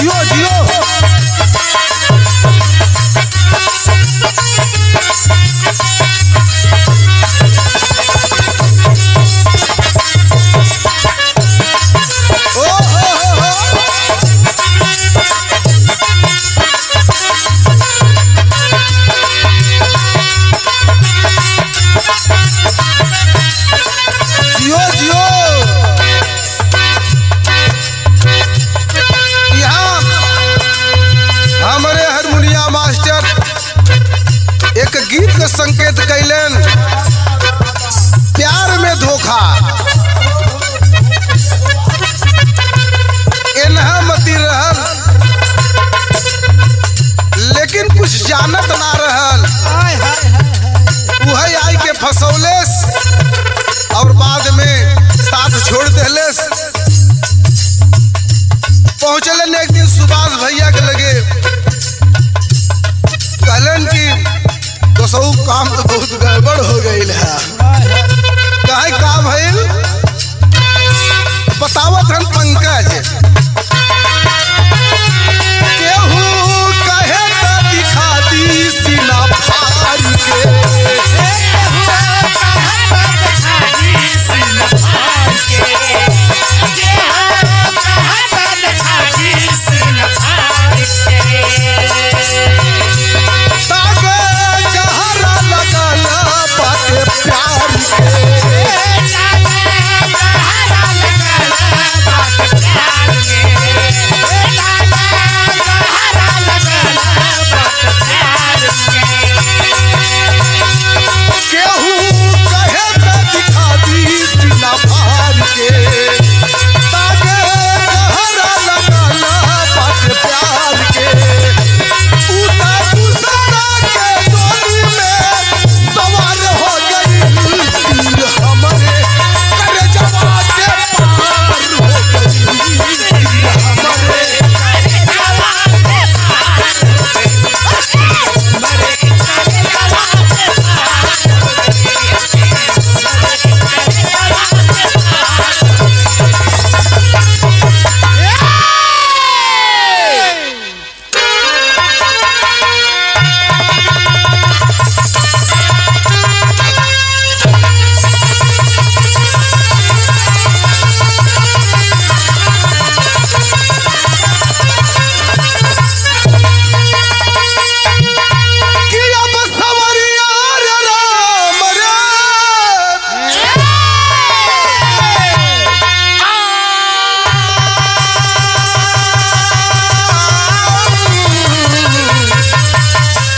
जियो जियो। ओ हो हो हो। जियो जियो। यहाँ हमारे हारमोनिया मास्टर एक गीत के संकेत कैलन, प्यार में धोखा। एनहा मती रहल लेकिन कुछ जानत ना रहल, वही आई के फसौलेस और बाद में साथ छोड़ देलेस। पहुंचलन एक दिन सुभाष भैया के लगे, कहलन कि दोसऊ काम तो बहुत गड़बड़ हो गई है। काहे का भइल बतावत हन पंकज। केहू कहे त दिखा दी सीना फाड़ के, ताके गहरा लगल बाटे प्यार के। केहू कहे त दिखा दी सीना फाड़ के, ताके गहरा लगल बाटे प्यार के। ऊ त दूसरा के डोली में सवार हो गई, तीर हमरे करजवा के पार हो गई, तीर हमरे। कि अब सवरिया रे राम रे,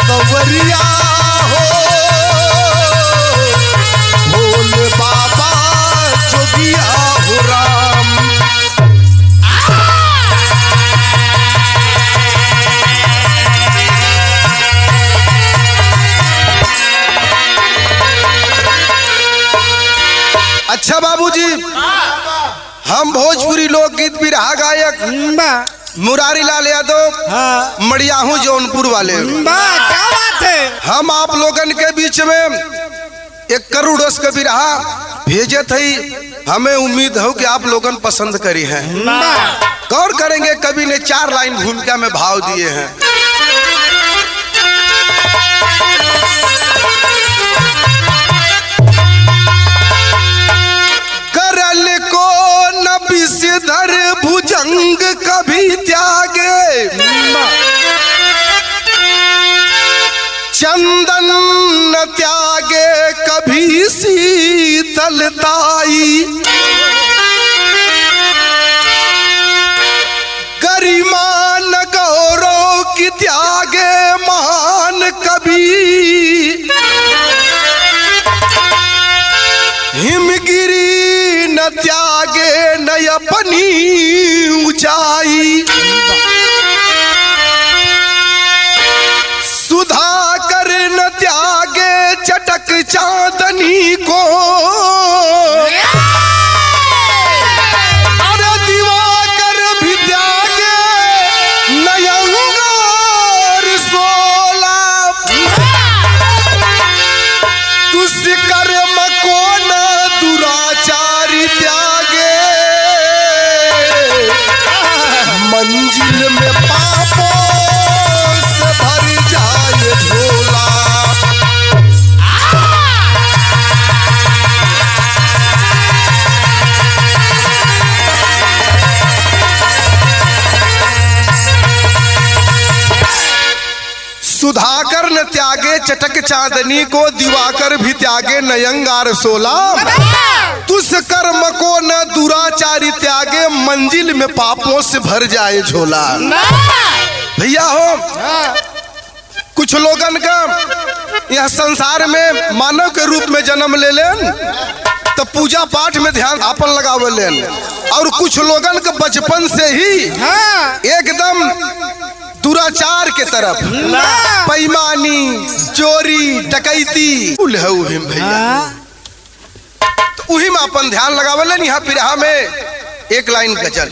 सवरिया हो भोले बाबा जोगिया हो राम। अच्छा बाबूजी, हम भोजपुरी लोकगीत बिरहा गायक मुरारी लाल यादव, मड़ियाहू जौनपुर वाले। क्या बात है। हम आप लोगन के बीच में 1 करोड़ रस के बिरहा भेजे थे। हमें उम्मीद हो कि आप लोगन पसंद करी हैं। गौर करेंगे, कवि ने 4 लाइन भूमिका में भाव दिए हैं। करल को न विषधर भुजंग कभी त्यागे, चंदन न त्यागे कभी शीतलताई, गरिमा न गौरव की त्यागे मान कभी, हिमगिरी न त्यागे न अपनी ऊंचाई, सुधा कर न त्यागे चटक चांदनी को, अरे दिवाकर भी त्यागे नयंगार सोला, तुस कर्म को न दुराचारी त्यागे, मंजिल में पापों से भर जाए झोला। सुधाकर न त्यागे चटक चांदनी को, दिवाकर भी त्यागे नयंगार सोला। तुस कर्म को न दुराचारी त्यागे, मंजिल में पापों से भर जाए झोला। भैया हो, कुछ लोगन का यह संसार में मानव के रूप में जन्म ले लेन तो पूजा पाठ में ध्यान आपन लगावे लेन, और कुछ लोगन के बचपन से ही एकदम दुराचार के तरफ, बेईमानी, चोरी, डकैती भैया, तो उही में अपन ध्यान लगावे लेन। यहाँ पिरहा में एक लाइन गजल।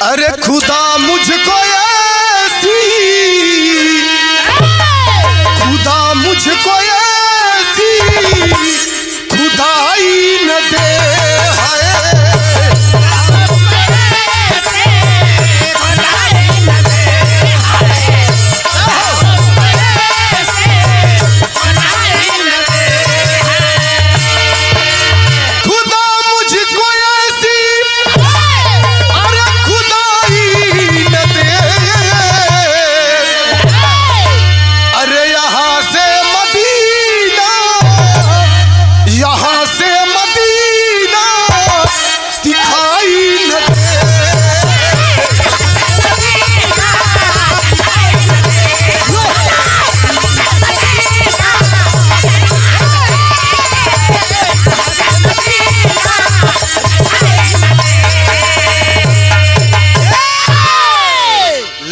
अरे खुदा मुझको ऐसी, खुदा मुझको ऐसी खुदाई न दे हाय। खुदा मुझको ऐसी, अरे खुदाई न दे। अरे यहाँ से मदीना, यहाँ से मदीना दिखाई न दे।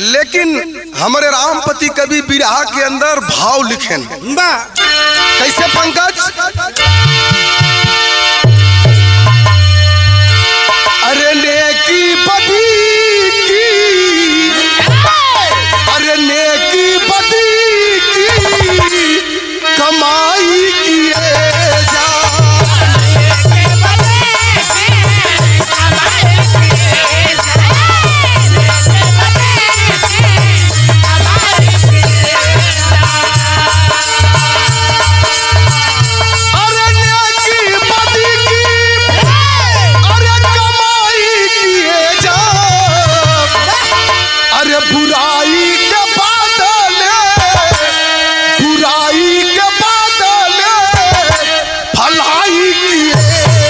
लेकिन हमारे रामपति कवि बिरहा के अंदर भाव लिखें कैसे पंकज? अरे नेकी बदी की, अरे नेकी बदी की कमाई किए जा। अरे नेकी बदी की, अरे कमाई किए जा। अरे बुराई के बदले, बुराई के बदले भलाई किए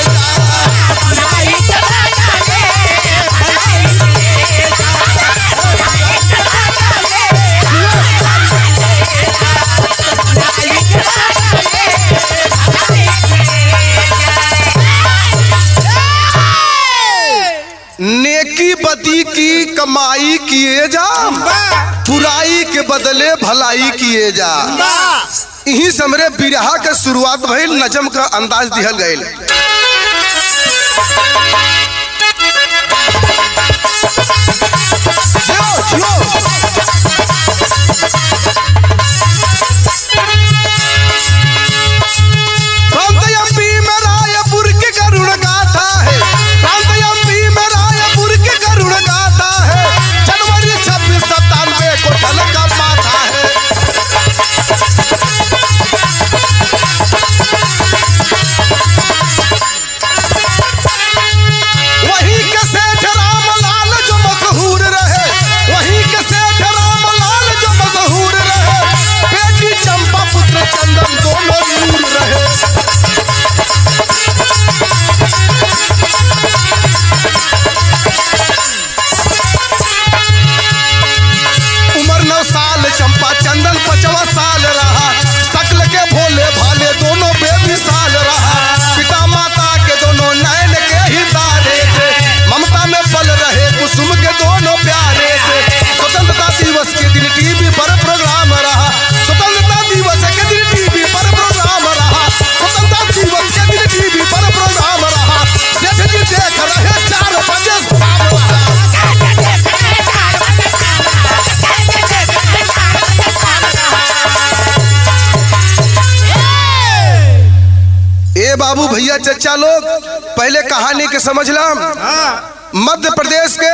जा। नेकी बदी की कमाई किए जा, बुराई के बदले भलाई किए जा। यही समरे बिरहा के शुरुआत भइल, नजम का अंदाज दिहल गइल। जियो, जियो। प्रांत एमपी में रायपुर के गरुड़ गाथा है, प्रांत एमपी में रायपुर के गरुड़ गाथा है। जनवरी 26/97 को ढल का माथा है। वही के सेठ रामलाल ए बाबू भैया चचा लोग, पहले कहानी के समझ ला। मध्य प्रदेश के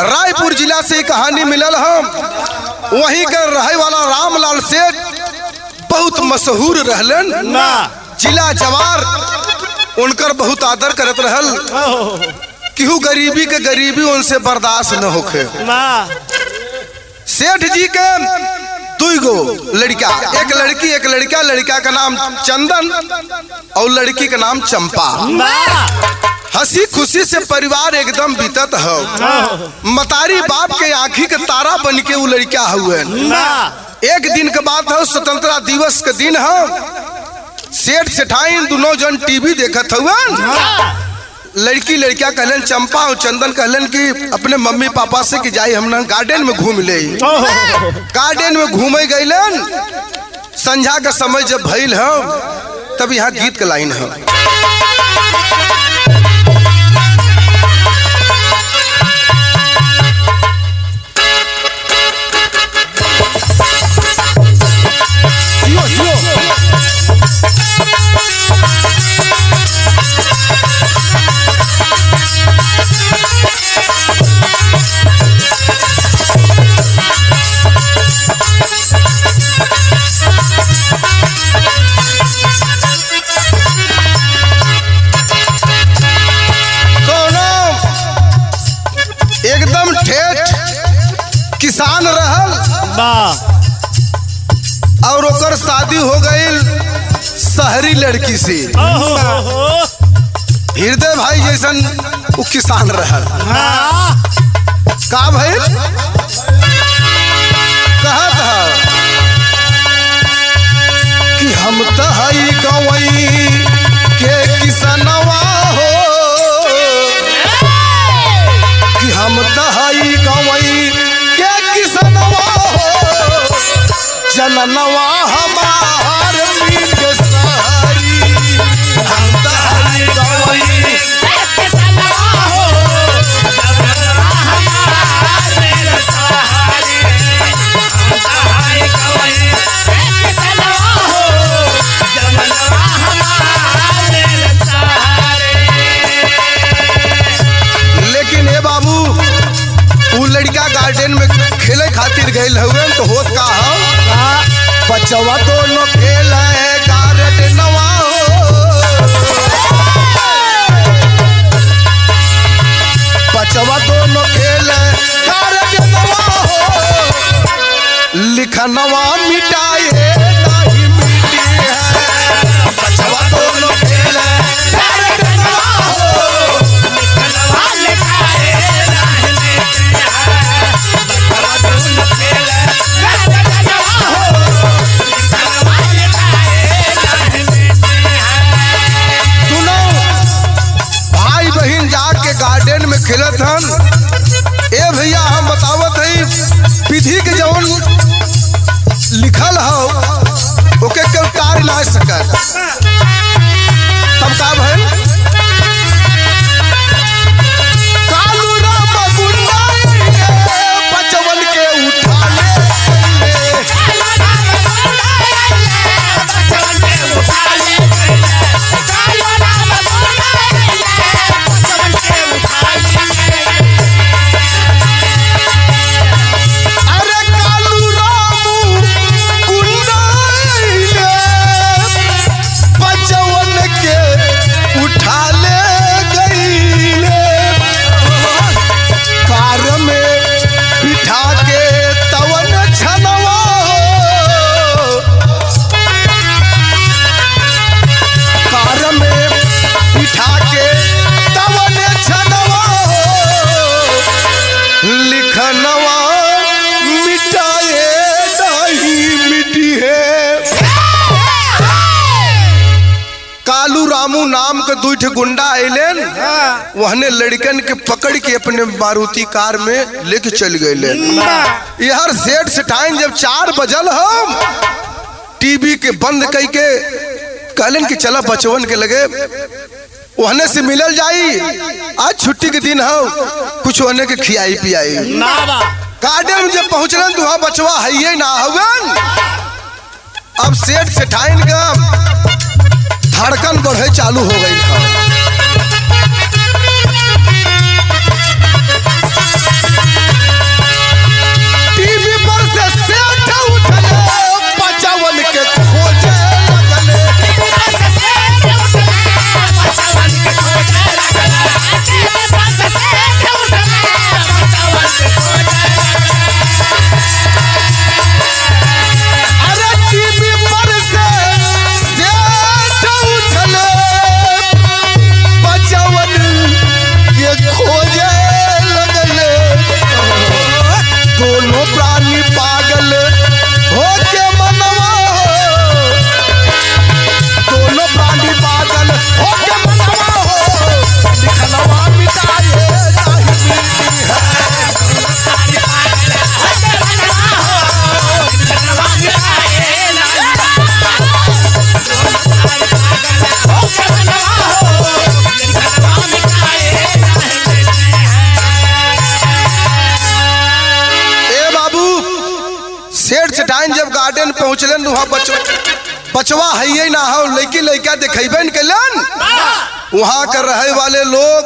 रायपुर जिला से कहानी मिलल हम। वहीं के रहे वाला रामलाल सेठ बहुत मशहूर रहलन। जिला जवार उनकर बहुत आदर करत रहल। केहू गरीबी के गरीबी उनसे बर्दाश्त न होखे। सेठ जी के दुगो लड़का, एक लड़की एक लड़का। लड़का का नाम चंदन और लड़की का नाम चंपा। हंसी खुशी से परिवार एकदम बीतत हो। मतारी बाप के आँखी के तारा बन के वो लड़का हुए। एक दिन के बात है, स्वतंत्रता दिवस के दिन है। सेठ सेठाइन दोनों जन टीवी देखत हुए। लड़की लड़किया कहलन, चंपा और चंदन कहलन कि अपने मम्मी पापा से कि जाई हम गार्डन में घूम ले। गार्डन में घूमे गईलन। संझा का समय जब भइल है तब यहाँ गीत के लाइन है। जियो जियो। एकदम ठेठ किसान रहल और ओकर शादी हो गई शहरी लड़की से। हृदय भाई जैसन वो किसान रहल। का भाई कहत है कि हम तो हई गवई के किसनवा हो, कि हम तो हई गवई के किसनवा हो, जननवा हमार मिल सहरी। हम तो हई गवई के किसनवा हो, जननवा हमार मिल सहरी। हम तो हई गवई के किसनवा हो, जननवा हमार मिल सहरी। लेकिन ए बाबू, उ लड़का गार्डन में खेले खातिर गइल हुए तो होत का हो, बचवा दोनों खेले गार्डनवा हो। बचवा दोनों खेले गार्डनवा हो, लिखनवा मिटाए नहीं मिटी है। बचवा दोनों खेले गार्डनवा हो, लिखनवा लिखाए नहीं मिटी है। बचवा दोनों खेले गार्डनवा हो, लिखनवा लिखाए नहीं मिटी है। दोनों भाई बहन जाके गार्डन में खेलत हन। ए भैया हम बतावत हई, विधि के जौन लिखल हो ओके केहू टार ना सकत। तब का भइल, कालू राम गुंडा बचवन के उठा ले। बचवन के उठा ले, कालू राम गुंडा बचवन के उठा ले। अरे कालू राम गुंडा बचवन के उठा ले गईले। कार में बिठा के तवन छनवा हो, कार में बिठा के तवन छनवा हो, लिखनवा मिटाए नहीं मिटी है। कालू रामू नाम के दू ठे गुंडा अइलेन, वहने लड़कन के पकड़ के अपने मारुति कार में लेके चल गए। यार सेठ सेठाइन जब 4 बजल हम टीवी के बंद कई के कहलन कि चला बचवन के लगे वहने से मिलल जाई, आज छुट्टी के दिन हो, कुछ वहने के खियाई पियाई। गार्डन में जब पहुंचलन तो वहां बचवा है ना हुवन। अब सेठ सेठाइन का धड़कन बढ़े चालू हो गई था। टीवी पर से सेठ उठले बचवन के खोजे लगले। अरे टीवी पर से सेठ उठले बचवन के खोजे लगले। दोनों प्राणी पागल होके मनवा हो, दोनों प्राणी पागल होके मनवा हो, लिखलवा मिटाए नाही मिटी है। ए बाबू, सेठ चटाइन जब गार्डन पहुंचलन वहां बचवा है ना हो, लेकिन लड़का देखेबे न कैलन। वहां कर रहे वाले लोग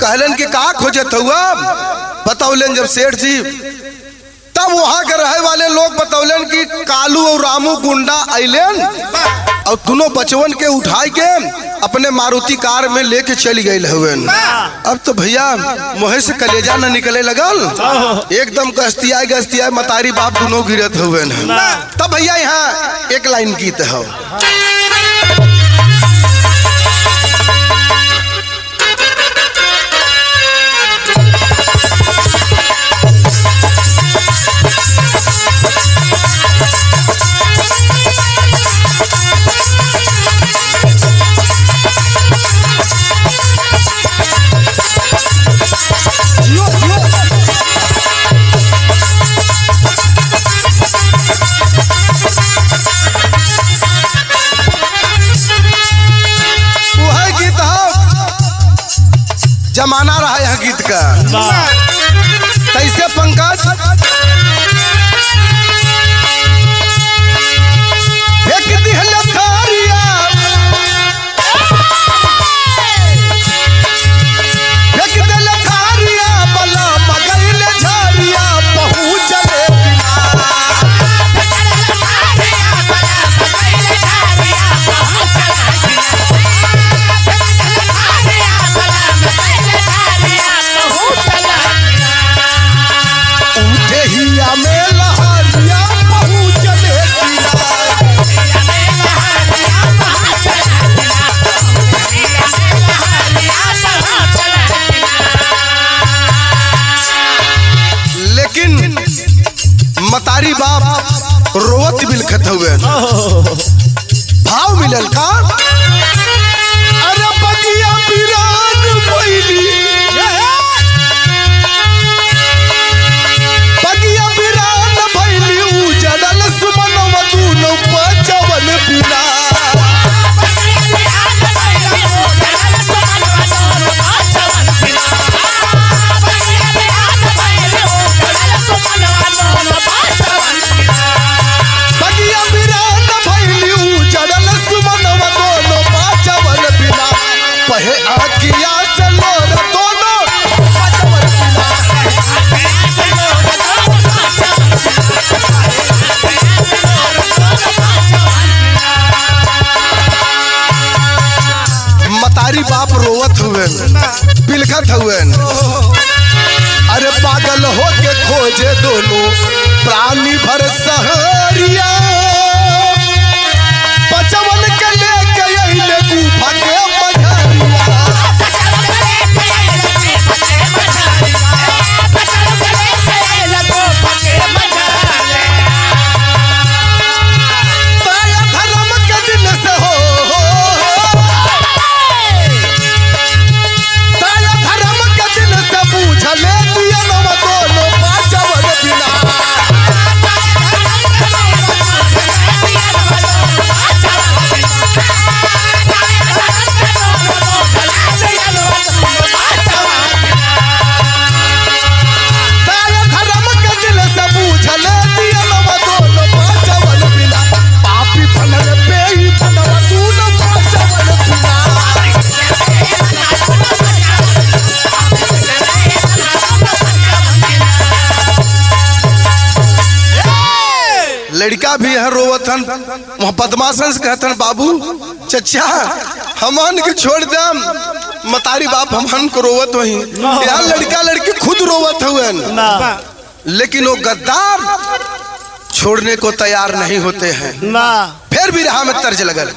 कहलन कि का खोजत हुआ, बतौलन जब सेठ जी, तब वहां के रहे वाले लोग बतौलन कि कालू और रामू गुंडा अइलेन और दोनों बचवन के उठाई के अपने मारुति कार में लेके चली गई हवन। अब तो भैया मोहे से कलेजा न निकले लगल, एकदम गस्तियाए गस्तियाए मतारी बाप दोनों गिरत हुए। तब भैया यहाँ एक लाइन गीत है। जियो जियो। वह गीत है, जमाना रहा यह गीत का। कैसे पंकज एक दिहल थारिया, एक दिल थारिया बला मगैल झारिया पहुँचले किनारा। उठे में लहरिया पहुँचले किनारा। लेकिन मतारी बाप रोवत बिलखत हुए, भाव मिलल का। अरे बगिया बिरान भइली, बगिया बिरान भइली, उजड़ल सुमनवा दूनो बचवन बिना। बगिया बिरान भइली, उजड़ल सुमनवा दोनों बचवन बिना। पहे आखिया से लोर दोनों बचवन बिना। मतारी बाप रोवत हुए, बिलखत हुए, अरे पागल हो के खोजे दोनों प्राणी भर सहरिया, बचवन के लेके अइले गुफा के मझरिया। ताया धर्म के दिल से हो, ताया धर्म के दिल से बूझले दिया दोनों बचवन बिना। Bye. लड़का भी है रोवत हन, वहाँ बदमाशन से कहतन बाबू चचा हमन के छोड़ दम, मतारी बाप हमन को रोवत वही। यहाँ लड़का लड़की खुद रोवत हुए, लेकिन वो गद्दार छोड़ने को तैयार नहीं होते हैं। फिर भी राह में तर्ज लगल।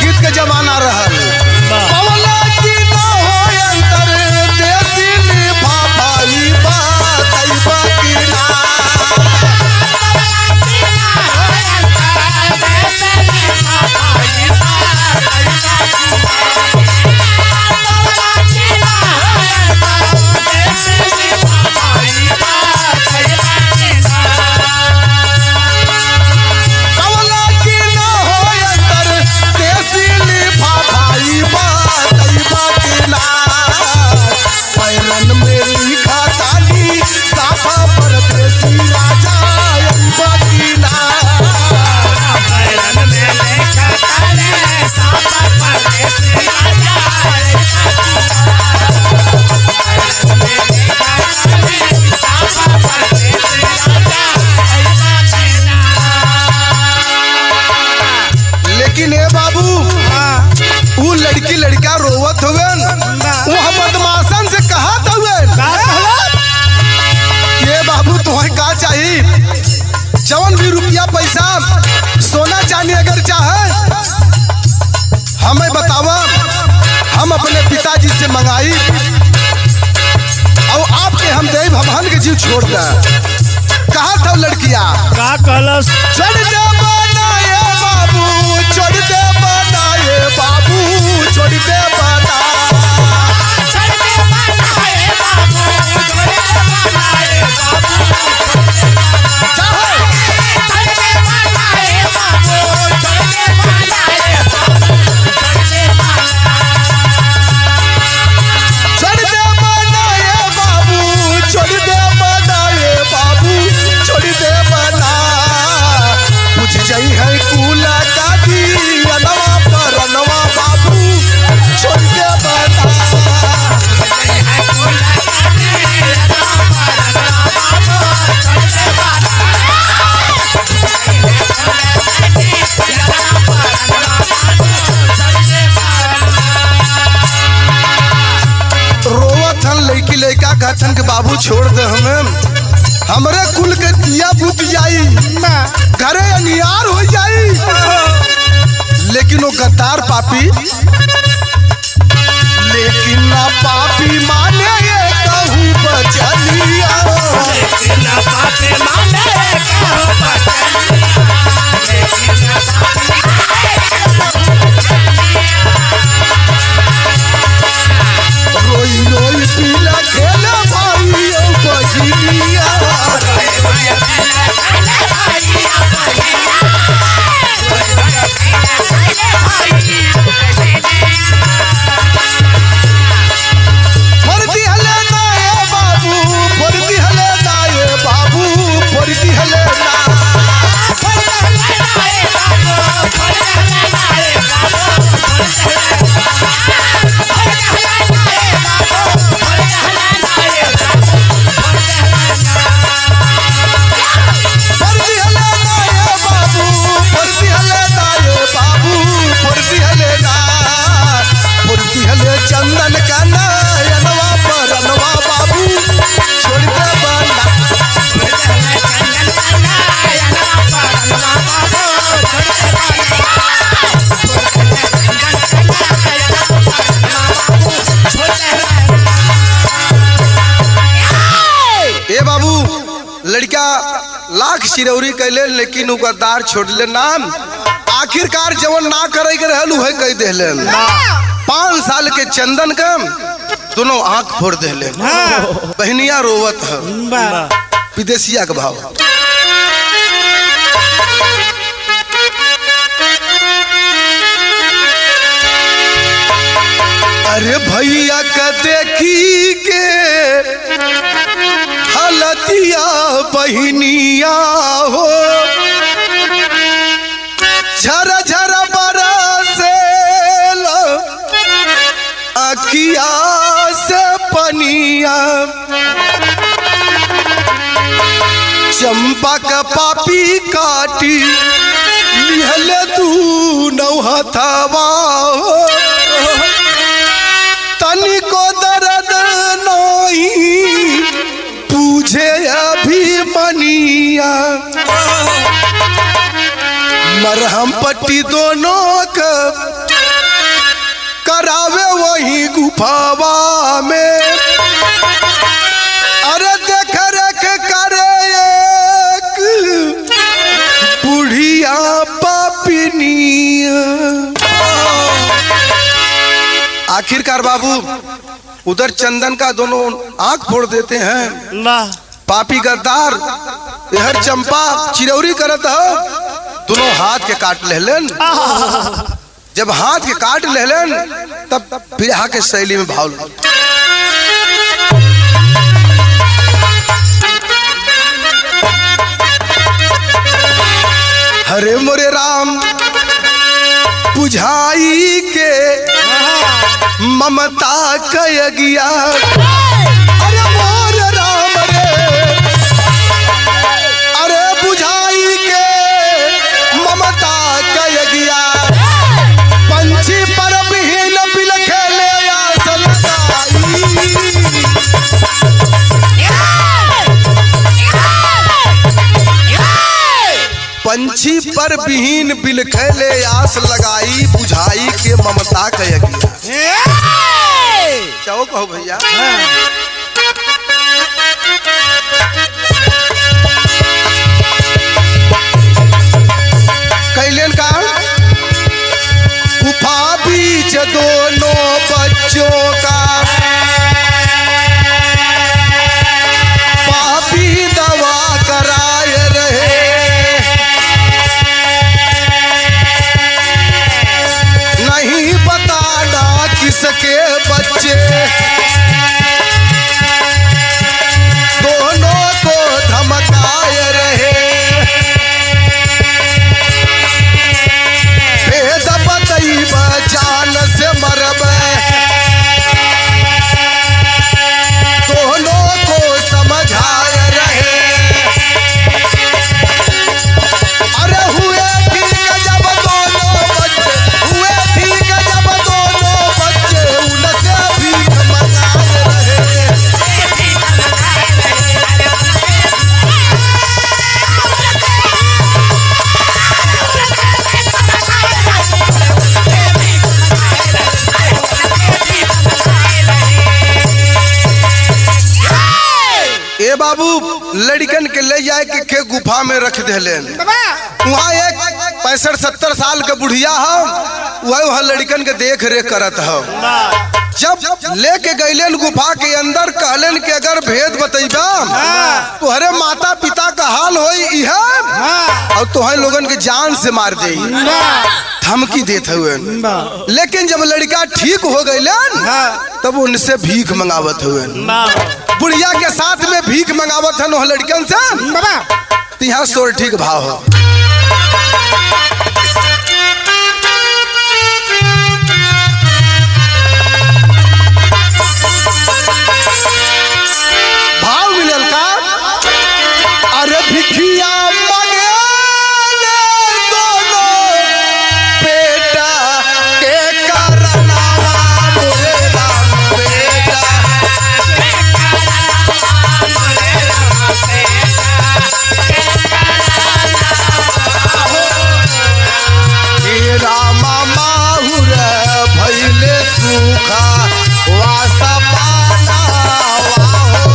गीत के जमाना रहल। पवला की ना हो अंतर देसी लिफाफाई बात आई बाकी ना। पवला की ना हो अंतर देसी लिफाफाई बात आई बाकी ना। पैरन में लिखा ताली साफा परदेसी राजा आई बाकी ना। लेकिन ए बाबू वो लड़की लड़का रोवत हुए, वहाँ बदमाशन से कहा हुए ये बाबू तुम्हें का चाहिए, जवन भी रुपया पैसा सोना चांदी अगर चाहे हमें बतावा, हम अपने पिताजी से मंगाई और आपके हम देव हमहन के जीव छोड़ दे। कहा था लड़किया का कहलस? छोड़ दे बनाए बाबू, छोड़ दे बनाए बाबू, छोड़ दे बना। छोड़ दे बनाए बाबू, छोड़ दे बनाए बाबू, छोड़ दे बना। पूछ जाई है कूला काटी अनवा पर अनवा बाबू, छोड़ दे बना। रोवत हन लड़की लड़का कहथन के बाबू छोड़ दे हमें, हमरे कुल के दिया बुत जाई, घरे अनियार हो जाई। लेकिन वो गद्दार पापी, लेकिन ना पापी माने ये कहूँ बचलिया। रोई रोई पीला खेल भाई ओ बजलिया। फर्जी हले ना ए बाबू, फर्जी हले ना ए बाबू, फर्जी हले ना। फर्जी हले ना ए बाबू, फर्जी हले ना ए बाबू, फर्जी हले ना। फर्जी हले चंदन का नयनवा परनवा बाबू, छोड़ दे बना। ए बाबू लड़का लाख चिरौरी कैले, लेकिन उ गद्दार छोड़ले नाम। आखिरकार जवन ना करे के रहल उहे कह देले। 5 साल के चंदन के दोनों आंख फोड़ देले। बहनिया रोवत है विदेशिया के भाव। अरे भैया का देखी के हलतिया बहनिया हो, झर झर बरसेल अखिया से पनिया। चंपा का पापी काटी लिहले तू नौहथवा हो, तनिको दर्द नहीं पूछे अभी मनिया। मरहम पट्टी दोनों का करावे वही गुफावा में। अरे देख रेख करे एक बुढ़िया पापिनिया। आखिरकार बाबू उधर चंदन का दोनों आंख फोड़ देते हैं। पापी गद्दार इधर चंपा चिरौरी करत हो, दोनों हाथ के काट लेलन। जब हाथ के काट लेलन तब बिरहा के शैली में भाव लग। हरे मोरे राम बुझाई के ममता कयगिया। अरे मोर राम रे, अरे बुझाई के ममता कयगिया। पंछी पर विहीन बिल खेले आस लगाई। पंछी पर विहीन बिल खेले आस लगाई, बुझाई के ममता कयगिया। चाहो कहो भैया। कैलेन का गुफा बीच दोनों बच्चों का पापी दवा कराए रहे। नहीं बताना किसके बच्चे, दोनों को धमकाए रहे। भेद बतैब जान से मरब, दोनों को समझाए रहे। अरे हुए ठीक जब दोनों बच्चे, हुए ठीक जब दोनों बच्चे, उनसे भीख मंगाए रहे। ए बाबू लड़कन के ले जाए के गुफा में रख देलेन। वहाँ एक 65-70 साल के बुढ़िया हो, वह वहाँ लड़कन के देख रेख करत हो। जब लेके गईलेन गुफा के अंदर, कहलेन कि अगर भेद बतैबा तुहरे माता पिता का हाल होई इहा और तुहरे लोगन के जान से मार दे, धमकी देत हुए। लेकिन जब लड़का ठीक हो गईलेन तब उनसे भीख मंगावत हुए। बुढ़िया के साथ में भीख मंगावत हन लड़कन से। यहाँ सोर ठीक भाव हो। भाव मिलल का, अरे भिखिया मांगे दोनों बेटा के करनावा मोरे राम बेटा। रामा माहुर भैले सूखा वासा पाना वाहो।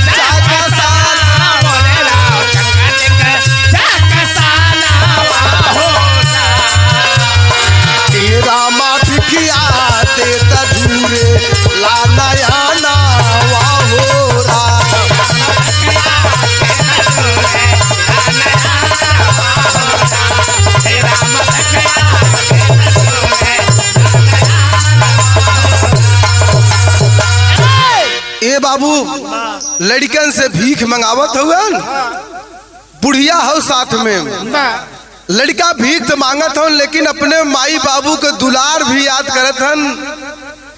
चाकसाना। हे रामा भिखिया ते तूरे लाना नावा हो राम। ए बाबू लड़कन से भीख मंगावत हुए, बुढ़िया हो साथ में। लड़का भीख तो मांगत हन, लेकिन अपने माई बाबू के दुलार भी याद करत हन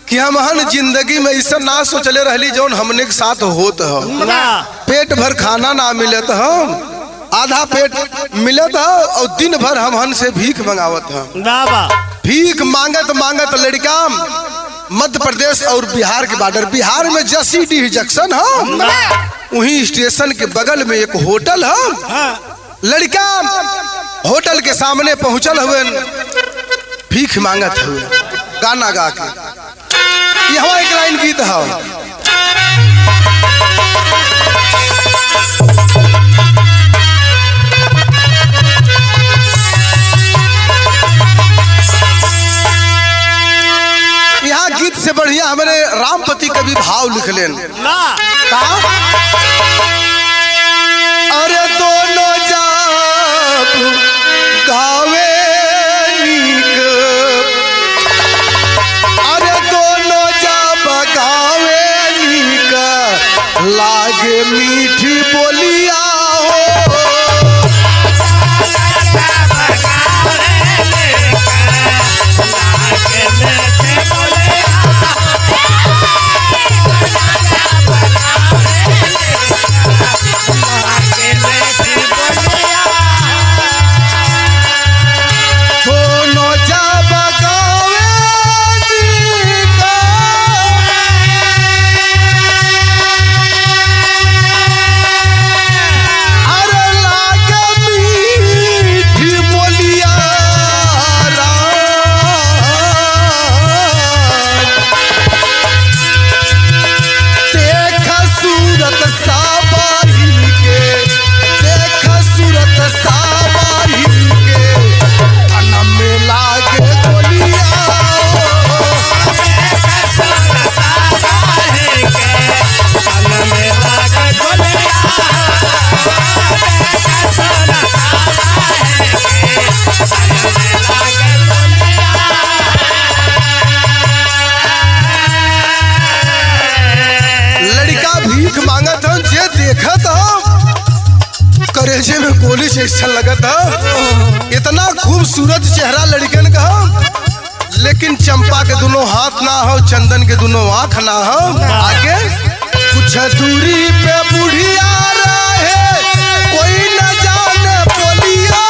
कि हम हन जिंदगी में ऐसा ना सोचले रहली जौन हमने के साथ होत हो। पेट भर खाना ना मिलत हो, आधा पेट मिलत हो और दिन भर हम हन से भीख मंगावत हन। भीख मांगत मांगत लड़का मध्य प्रदेश और बिहार के बॉर्डर, बिहार में जसीडीह जंक्शन हो, वहीं स्टेशन के बगल में एक होटल हो। लड़का होटल के सामने पहुंचल हुए, भीख मांगत हुए गाना गा के। यहाँ एक लाइन गीत है। यहाँ गीत से बढ़िया हमारे रामपति कवि भाव लिख लेन। का अरे दोनों जाप गावे नीक, अरे दोनों जाप गावे नीक लागे मीठी बोलिया हो। दोनों जाप गावे नीक, अरे लागे मीठी बोलिया राम। देख सूरत साबाही के, देख सूरत साबाही के, तन में लागे गोलिया। लड़का भीख मांगत हन, जे देखत हो करेजे में गोली से अच्छा लगत हो। इतना खूबसूरत चेहरा लड़कन का हो, लेकिन चंपा के दोनों हाथ ना हो, चंदन के दोनों आँख ना हो। आगे कुछ दूरी पे बुढ़िया रहे, कोई न जाने बोलिया।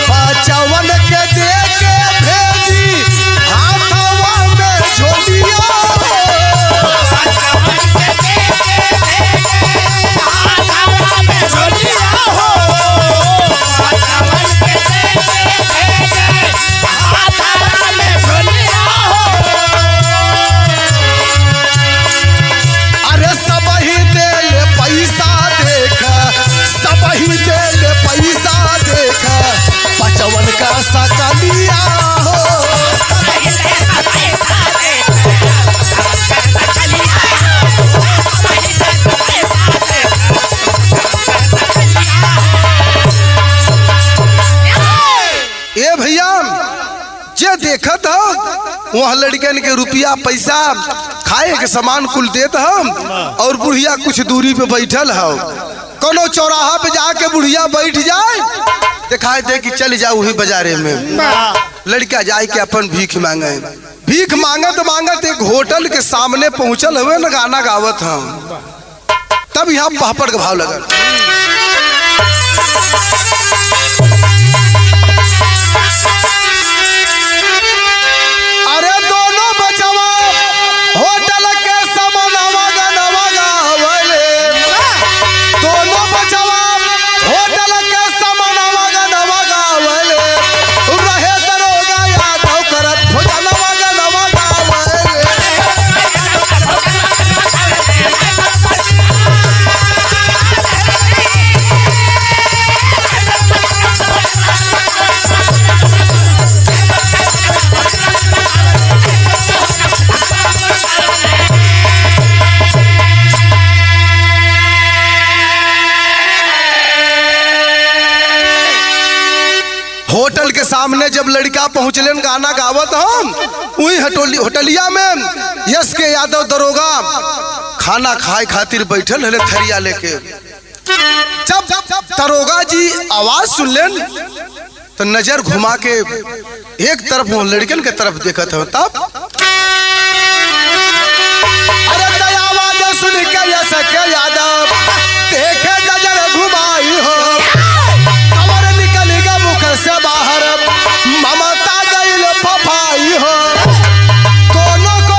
बचवन के दे के भेजी हाथवा में झोलिया। अरे सब ही देल पैसा देख, सब ही देल पैसा देख, बचवन का सकलिया हो। ए भैया जे देखत हो वहाँ लड़कन के रुपया पैसा खाए के सामान कुल देत हम, और बुढ़िया कुछ दूरी पे बैठल हो। कोनो चौराहा पे जाके बुढ़िया बैठ जाए, दिखाई दे कि चल जाओ वही बाजारे में। लड़का जाए के अपन भीख मांगे, भीख मांगत मांगत एक होटल के सामने पहुंचल हुए न गाना गावत हम, तब यहाँ पहपड़ के भाव लगल। अरे दोनों बचवा होटल के सामनवा गानवा गावत। होटल के सामने जब लड़का पहुंचलेन गाना गावत हम वही होटलिया में यश के यादव दरोगा खाना खाए खातिर बैठल हले थरिया लेके। जब दरोगा जी आवाज सुनलेन तो नजर घुमा के एक तरफ वो लड़कन के तरफ देखत हो। तब अरे आवाज सुन के यश के यादव देखे नजर घुमाई हो, कवर निकल गया मुख से बाहर ममता गईल फफाई हो। दोनों को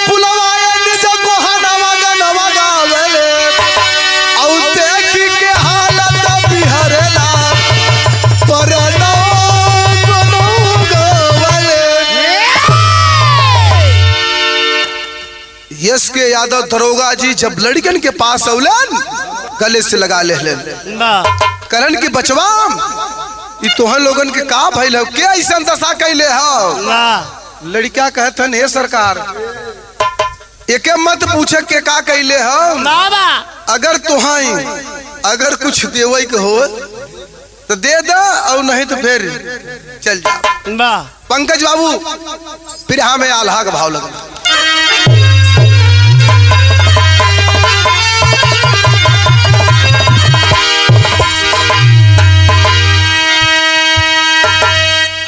बुलवाए निज को हनवा गनवा गावेले औ देखी के हालत बिहरला पर नो गुनु गवले। यश के यादव दरोगा जी जब लड़कन के पास औलन गले से लगा लेलन, करण की बचवा ई तोहन लोगन के का भइल हो, के ऐसन दशा कैले हो। लड़का कहथन हे सरकार एके मत पूछे के का कैले हो, अगर तुहाई अगर कुछ देवई के हो तो दे दे और नहीं तो फिर चल जा। पंकज बाबू फिर हमें आल्हा का भाव लगा।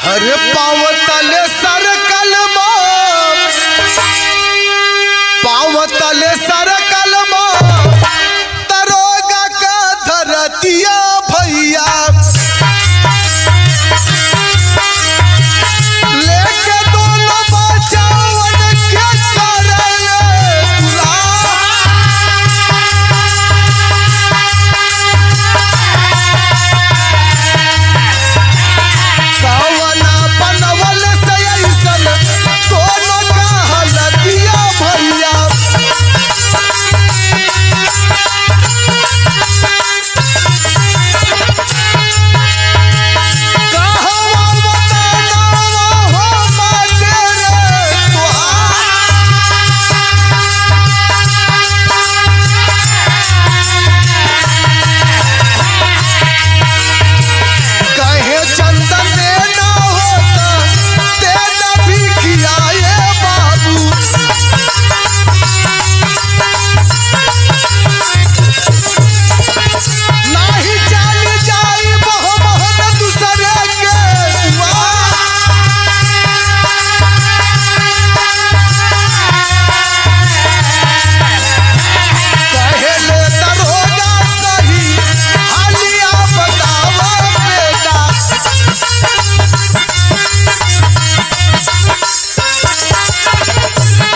हरे पाँव तले सर कलमा, पाँव तले सर कलमा दरोगा का धरतिया भैया लेके दोनों बचावन के करले तुला। कवना बनवल से ऐसन दोनों का हलतिया भैया। कहवा बतानावा हो बाटे रे तुहार। कहे चंदन देना होता देना भी खियाए बाबू। नाही चल जाई बहु बहुत दूसरे के दुआर। कहे ले दरोगा सही हालिया बतावा बेटा।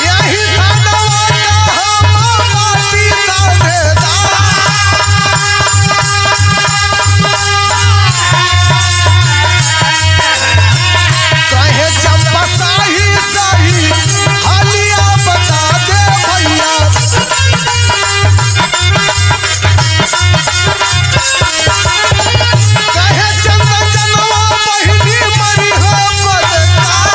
यही थानवा का हम माटी थानेदार। कहे चंपा साही साही हालिया बता दे भैया। कहे चंदन जनवा बहिनी मरी हो बदकार।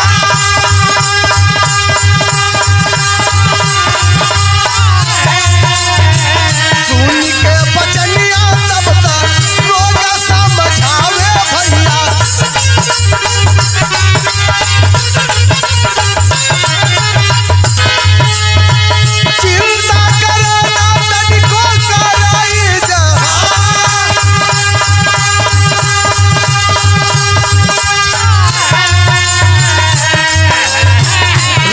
सुन के बचनिया तब तक रोगा समझावे भैया। चिंता करे ना तनिको कराई जहां।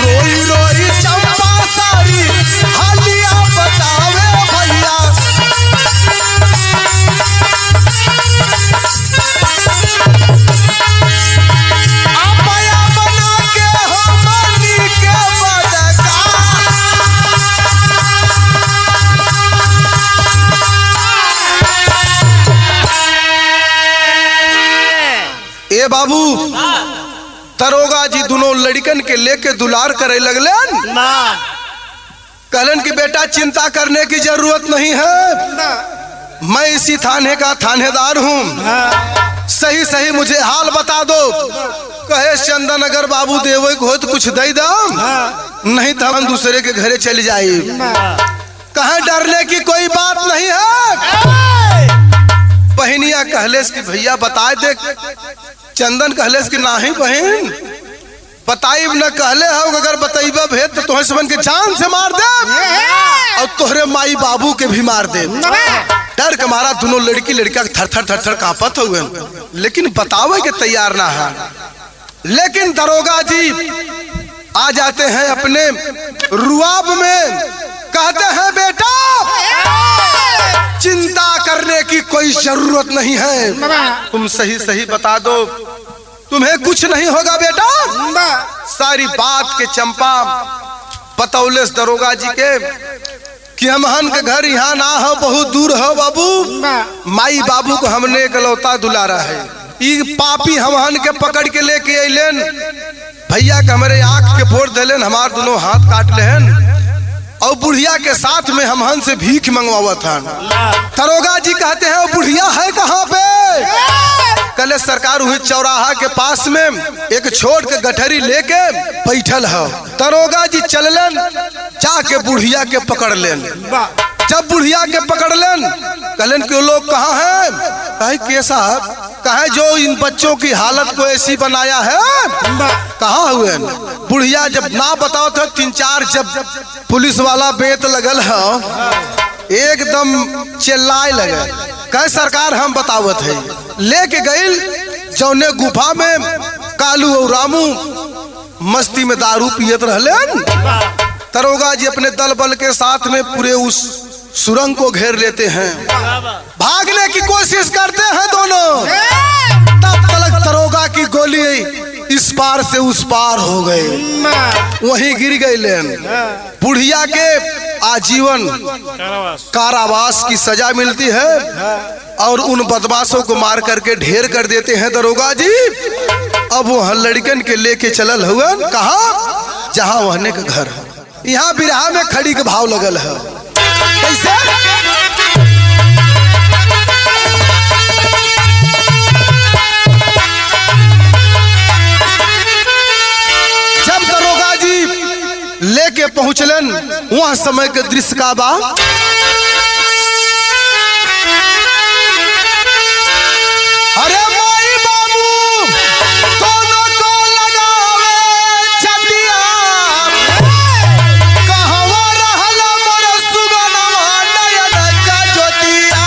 रोई रोई चंपा सारी हालिया बतावे भैया। अपया बना के हमनी के बदकार। ए बाबू दरोगा जी दोनों लड़कन के लेके दुलार करे लगलन। कहलन कि बेटा चिंता करने की जरूरत नहीं है, मैं इसी थाने का थानेदार हूँ, सही सही मुझे हाल बता दो। कहे चंदन अगर बाबू देवे को हो तो कुछ दे दो, नहीं तो हम दूसरे के घरे चले जाए। कहे डरने की कोई बात नहीं है। बहनिया कहले कि भैया बता दे चंदन कहले कि नाही बहन बताइब न, कहले हो अगर बताइबा भेद तो तोहे सबन के जान से मार दे और तोहरे माई बाबू के भी मार दे। डर के मारा दोनों लड़की लड़का थर थर थर थर कांपत हुए, लेकिन बतावे के तैयार ना है। लेकिन दरोगा जी आ जाते हैं अपने रुआब में, कहते हैं बेटा चिंता करने की कोई जरूरत नहीं है, तुम सही सही बता दो, तुम्हें कुछ नहीं होगा बेटा। सारी बात के चंपा बतौले दरोगा जी के कि हमहन के घर यहाँ ना हो, बहुत दूर हो बाबू, माई बाबू को हमने इकलौता दुलारा है, ई पापी हमहन के पकड़ के लेके अलन, भैया के हमारे आँख के फोड़ देलन, हमार दोनों हाथ काट लेहन और बुढ़िया के साथ में हमहन से भीख मंगवावत हन। दरोगा जी कहते हैं बुढ़िया है कहाँ पे? कल सरकार हुई चौराहा के पास में एक छोट के गठरी लेके बैठल है। दरोगा जी चललन, जाके बुढ़िया के पकड़ लेन। जब बुढ़िया के पकड़ लेन, कहलन कि लोग कहाँ हैं? कहे के साहब, कहे जो इन बच्चों की हालत को ऐसी बनाया है, कहाँ हुए? बुढ़िया जब ना बताओ तो 3-4 जब पुलिस वाला बेत लगल है, एकदम चिल्लाए लगे, कहे सरकार हम बतावत है। लेके गई जौने गुफा में कालू और रामू मस्ती में दारू पियत रहलेन। दरोगा जी अपने दल बल के साथ में पूरे उस सुरंग को घेर लेते हैं, भागने की कोशिश करते हैं दोनों, तब तलक दरोगा की गोली इस पार से उस पार हो गए, वहीं गिर गई लेन। बुढ़िया के आजीवन कारावास की सजा मिलती है और उन बदमाशों को मार करके ढेर कर देते हैं दरोगा जी। अब वो लड़कन के लेके चलल हुआ कहा, जहाँ वहने का घर है। यहाँ बिरहा में खड़ी के भाव लगल है, कैसे? जब दरोगा जी लेके पहुंचलन वहां समय के दृश्य का बा, अरे माई बाबू दोनों को लगावे छतिया, कहवा रहल मोर सुगनवा नयन का ज्योतिया।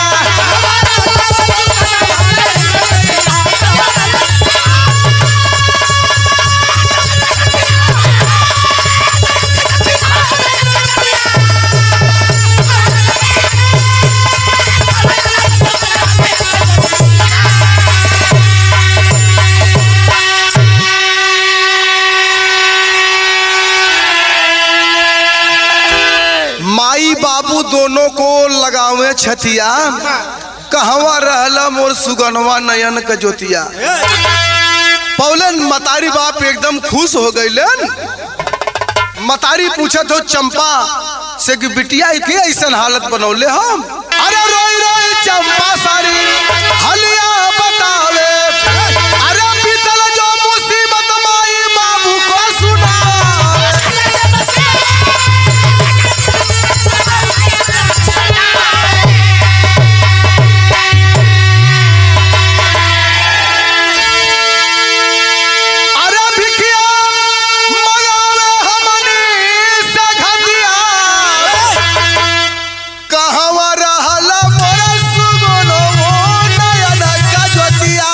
माई बाबू दोनों को लगावे छतिया, कहवा रहला मोर सुगनवा नयन का ज्योतिया। पौलन मतारी बाप एकदम खुश हो गईलन। मतारी पूछत हो चंपा से कि बिटिया के ऐसन हालत बनौले हम? अरे रोई रोई चंपा सारी हलिया बतावे, अरे बीतल जो मुसीबत माई बाबू को सुना। अरे भिखिया मगावे हमनी से घटिया, कहवा रहल मोर सुगुनो नयन का ज्योतिया।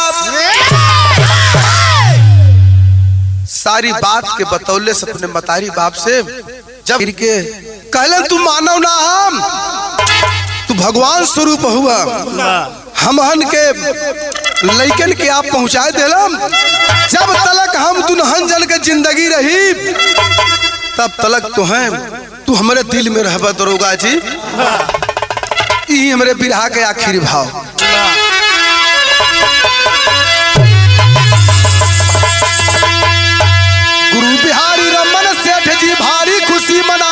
सारी बात के बतौले से अपने मतारी बाप से जब के कहलन तू मानव ना हम, तू भगवान स्वरूप हुआ, हमहन के लइकन के आप पहुंचाए देलम। जब तलक हम दुल्हन जन के जिंदगी रही तब तलक तो हैं तू हमारे दिल में रहबा दरोगा जी। यही हमारे बिरहा के आखिरी भाव। गुरु बिहारी रमन सेठ जी भारी खुशी मना